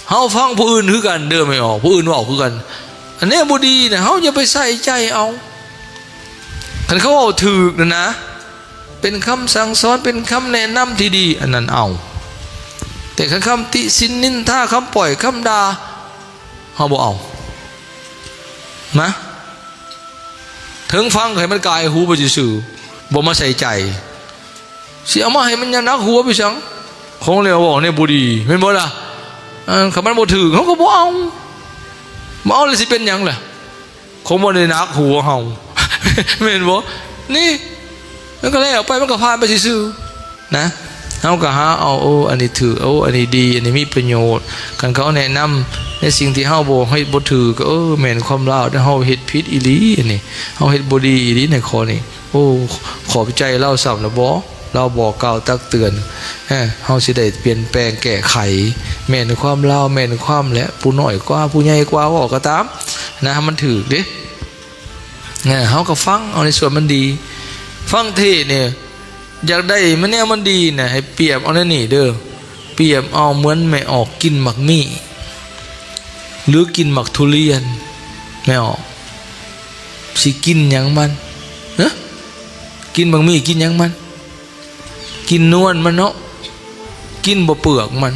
ເຮົາຟັງຜູ້ອື່ນຄືກັນເດີ ແມ່ນບໍ່? ຜູ້ອື່ນເວົ້າຄືກັນ ອັນແນວບໍ່ດີນະ ເຮົາຢ່າໄປໃສ່ໃຈເອົາ. ຄັນເຂົາເວົ້າຖືກນະນະ ເປັນຄຳສັ່ງສອນ ເປັນຄຳແນະນຳທີ່ດີ ອັນນັ້ນເອົາ. ແຕ່ຄັນຄຳຕິຊິນນິນທາ ຄຳປ້ອຍ ຄຳດ່າ ເຮົາບໍ່ເອົານະ. ເຖິງຟັງໃຫ້ມັນກາຍຫູໄປຊື່ໆ ບໍ່ມາໃສ່ໃຈ ຊິເອົາມາໃຫ້ມັນຍາໜັກຫົວໄປສັງ? ຂອງແລ້ວເວົ້າແນວບໍ່ດີ ແມ່ນບໍ່ລະ? ເອີ ຄັນມັນບໍ່ຖືກ ເຮົາກໍບໍ່ເອົາ. ບໍ່ເອົາແລ້ວຊິເປັນຫຍັງລະ? ຄົງບໍ່ໄດ້ໜັກຫົວເຮົາ ແມ່ນບໍ່? ນີ້ ມັນກໍແລ້ວໄປ ມັນກໍຜ່ານໄປຊື່ໆ ນະ. ເຮົາກໍຫາເອົາ ໂອ້ ອັນນີ້ຖືກ ໂອ້ ອັນນີ້ດີ ອັນນີ້ມີປະໂຫຍດ. ຄັນເຂົາແນະນຳໃນສິ່ງທີ່ເຮົາບໍ່ເຮັດບໍ່ຖືກ ກໍ ເອີ ແມ່ນຄວາມລາວເດີ ເຮົາເຮັດຜິດອີ່ຫຼີ ອັນນີ້ ເຮົາເຮັດບໍ່ດີອີ່ຫຼີໃນຂໍ້ນີ້. ໂອ້ ຂອບໃຈລາວຊ້ຳລະບໍ ລາວບອກກ່າວຕັກເຕືອນ ເອີ ເຮົາຊິໄດ້ປ່ຽນແປງແກ້ໄຂ. ແມ່ນຄວາມລາວ ແມ່ນຄວາມແຫຼະ ຜູ້ນ້ອຍກວ່າ ຜູ້ໃຫຍ່ກວ່າ ເວົ້າກໍຕາມນະ ໃຫ້ມັນຖືກເດ້. ເອີ ເຮົາກໍຟັງເອົາໃນສ່ວນມັນດີ. ຟັງເທດນີ້ ຢາກໄດ້ມັນແນວມັນດີນະ ໃຫ້ປຽບເອົາແນວນີ້ເດີ ປຽບເອົາເໝືອນແມ່ອອກກິນໝາກມີ້ ຫຼື ກິນໝາກທຸລຽນ. ແມ່ອອກຊິກິນຫຍັງມັນ? ຮະ? ກິນໝາກມີ້ກິນຫຍັງມັນ? ກິນນວນມັນເນາະ ກິນບໍ່ເປືອກມັນ.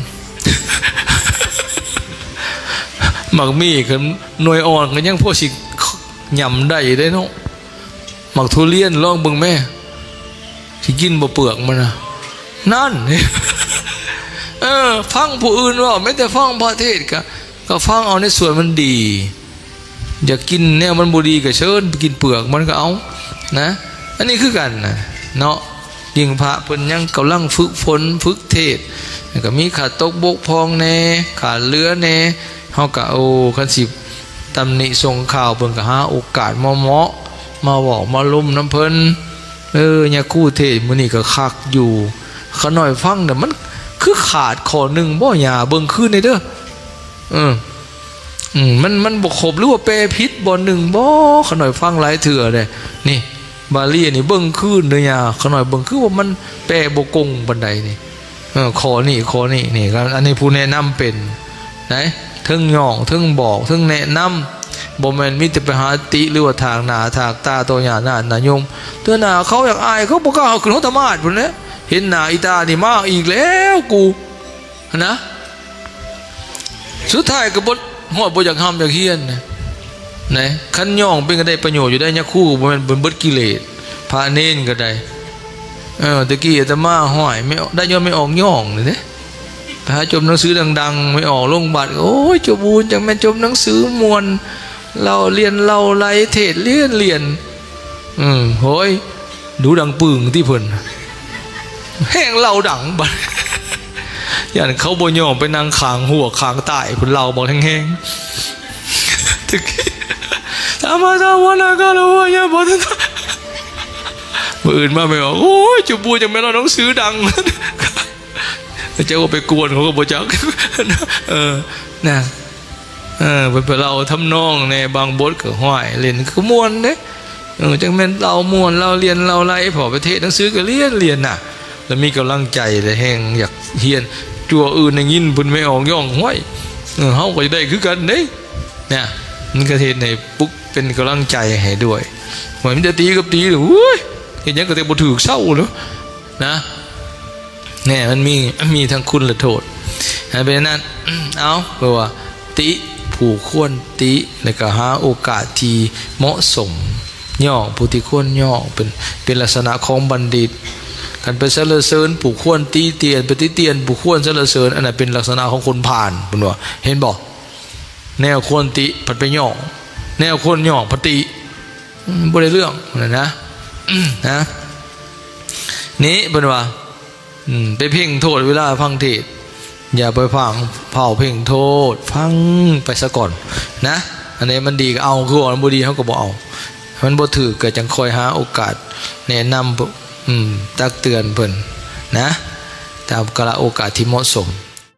ໝາກມີ້ຄັນໜ່ວຍອ່ອນກໍຍັງພໍຊິຫຍ້ຳໄດ້ເດ້ເນາະ. ໝາກທຸລຽນລອງເບິ່ງແມ້ ຊິກິນບໍ່ເປືອກມັນນະ. ນັ້ນ ເອີ ຟັງຜູ້ອື່ນເວົ້າ ແມ້ແຕ່ຟັງພະເທດ ກະ ກະຟັງເອົາໃນສ່ວນມັນດີ. ຢາກກິນແນວມັນບໍ່ດີກໍເຊີນ ໄປກິນເປືອກມັນກໍເອົານະ. ອັນນີ້ຄືກັນນະເນາະ ຍິ່ງພະເພິ່ນຍັງກຳລັງຝຶກຝົນ ຝຶກເທດ ແລ້ວກໍມີຂາດຕົກບົກຜ່ອງແດ່ ຂາດເຫຼືອແດ່ ເຮົາກໍ ໂອ້ ຄັນຊິຕຳໜິສົ່ງຂ່າວເພິ່ນ ກໍຫາໂອກາດເໝາະໆ ມາເວົ້າມາລົມນຳເພິ່ນ. ເອີ ຍາຄູເທດມື້ນີ້ກໍຄັກຢູ່ ຂ້ານ້ອຍຟັງແລ້ວ ມັນຄືຂາດຂໍ້ໜຶ່ງບໍ່ ຍາເບິ່ງຄືນແດ່ເດີ. ເອີ ອືມ ມັນ ມັນບໍ່ຄົບ ຫຼືວ່າແປຜິດບ່ອນໜຶ່ງບໍ່? ຂ້ານ້ອຍຟັງຫຼາຍເທື່ອເດ້ ນີ້ ບາລີນີ້ເບິ່ງຄືນເດີຍາ ຂ້ານ້ອຍເບິ່ງຄືວ່າມັນແປບໍ່ກົງປານໃດນີ້. ເອີ ຂໍ້ນີ້ ຂໍ້ນີ້ນີ້ ອັນນີ້ຜູ້ແນະນຳເປັນໃດ ເທິງຍ້ອງ ເທິງບອກ ເທິງແນະນຳ ບໍ່ແມ່ນມີແຕ່ໄປຫາຕິ ຫຼືວ່າຖາກໜ້າຖາກຕາຕໍ່ຍາດນາຍໂຍມ. ເທື່ອໜ້າເຂົາຢາກອາຍ ເຂົາບໍ່ກ້າເອົາຂຶ້ນຫົດຕະມາດພຸ້ນແຫຼະ ເຫັນໜ້າອີຕານີ້ມາອີກແລ້ວກູ ຫັ້ນນະ. ສຸດທ້າຍກໍບໍ່ຮອດ ບໍ່ຢາກຮ່ຳຢາກຮຽນນະ ນະ. ຄັນຍ້ອງເປັນກໍໄດ້ປະໂຫຍດຢູ່ໄດ໋ ຍາຄູກໍບໍ່ແມ່ນເບິດກິເລດ ພະເນນກໍໄດ້. ເອີ ແຕ່ກີ້ອາດຕະມາ ຫ້ວຍ ໄດ້ຍ້ອນແມ່ອອກຍ້ອງນີ້ເດ້ ໄປຫາຈົບໜັງສືດັງໆ ແມ່ອອກລົງບັດ ໂອ້ຍ ຈົບບຸນ ຈັ່ງແມ່ນຈົບໜັງສືມ່ວນ ເລົ່າລຽນເລົ່າໄຫຼ ເທດລຽນລຽນ. ອືມ ໂຫຍ ດູດັງປຶ້ງຕິເພິ່ນ ແຮງເລົ່າດັງບັດ ຢ້ານເຂົາບໍ່ຍອມໄປນັ່ງຂ້າງຫົວຂ້າງໃຕ້ພຸ້ນ ເລົ່າບັກແຮງໆ ຕະກີ້ ສາມາສາວະນາກາລະວະຍາບໍ່ທັນ ມື້ອື່ນມາແມ່ນວ່າ ໂອ້ຍ ຈຸບູຍັງແມ່ນເລົ່າໜັງສືດັງ ເຈົ້າວ່າໄປກວນເຂົາກໍບໍ່ຈັກ ເອີ ນະ. ເອີ ເພິ່ນໄປເລົ່າທຳນອງແດ່ ບາງບົດກໍ ຫ້ວຍ ຫຼິ້ນກໍມ່ວນເດ້. ເອີ ຈັ່ງແມ່ນເລົ່າມ່ວນ ເລົ່າລຽນ ເລົ່າໄຫຼ ພໍໄປເທດໜັງສືກໍລຽນ ລຽນນະ ແລ້ວມີກຳລັງໃຈ ແລະ ແຮງຢາກຮຽນ. ຈົວອື່ນໄດ້ຍິນເພິ່ນແມ່ອອກຍ້ອງ ຫ້ວຍ ເອີ ເຮົາກໍຢາກໄດ້ຄືກັນເດ້. ນະ ມັນກໍເຮັດໃຫ້ປຸກເປັນກຳລັງໃຈໃຫ້ດ້ວຍ. ວ່າມີແຕ່ຕີກັບຕີ ໂອ້ຍ ເຮັດຫຍັງກໍແຕ່ບໍ່ຖືກເຊົາເນາະ ນະ. ແນ່ ມັນມີ ມີທັງຄຸນ ແລະ ໂທດ. ເປັນອັນນັ້ນ ເອົາ ເພາະວ່າຕິຜູ້ຄວນຕິ ແລ້ວກໍຫາໂອກາດທີ່ເໝາະສົມ ຍ້ອງຜູ້ທີ່ຄວນຍ້ອງ ເປັນ ເປັນລັກສະນະຂອງບັນດິດ. ຄັນໄປສັນລະເສີນຜູ້ຄວນຕິຕຽນ ໄປຕິຕຽນຜູ້ຄວນສັນລະເສີນ ອັນນັ້ນເປັນລັກສະນະຂອງຄົນພານ ເພິ່ນວ່າ ເຫັນບໍ່? ແນວຄວນຕິພັດໄປຍ້ອງ ແນວຄວນຍ້ອງພັດຕິ ອືມ ບໍ່ໄດ້ເລື່ອງນັ້ນນະ ນະ. ນີ້ເພິ່ນວ່າ ອືມ ໄປເພັ່ງໂທດເວລາຟັງເທດ ຢ່າໄປຟັງ ເຝົ້າເພັ່ງໂທດ ຟັງໄປສາກ່ອນນະ. ອັນໃດມັນດີກໍເອົາ ຄືວ່າມັນບໍ່ດີເຮົາກໍບໍ່ເອົາ ມັນບໍ່ຖືກກໍຈັ່ງຄ່ອຍຫາໂອກາດແນະນຳ ອືມ ຕັກເຕືອນເພິ່ນນະ ຕາມກາລະໂອກາດທີ່ເໝາະສົມ.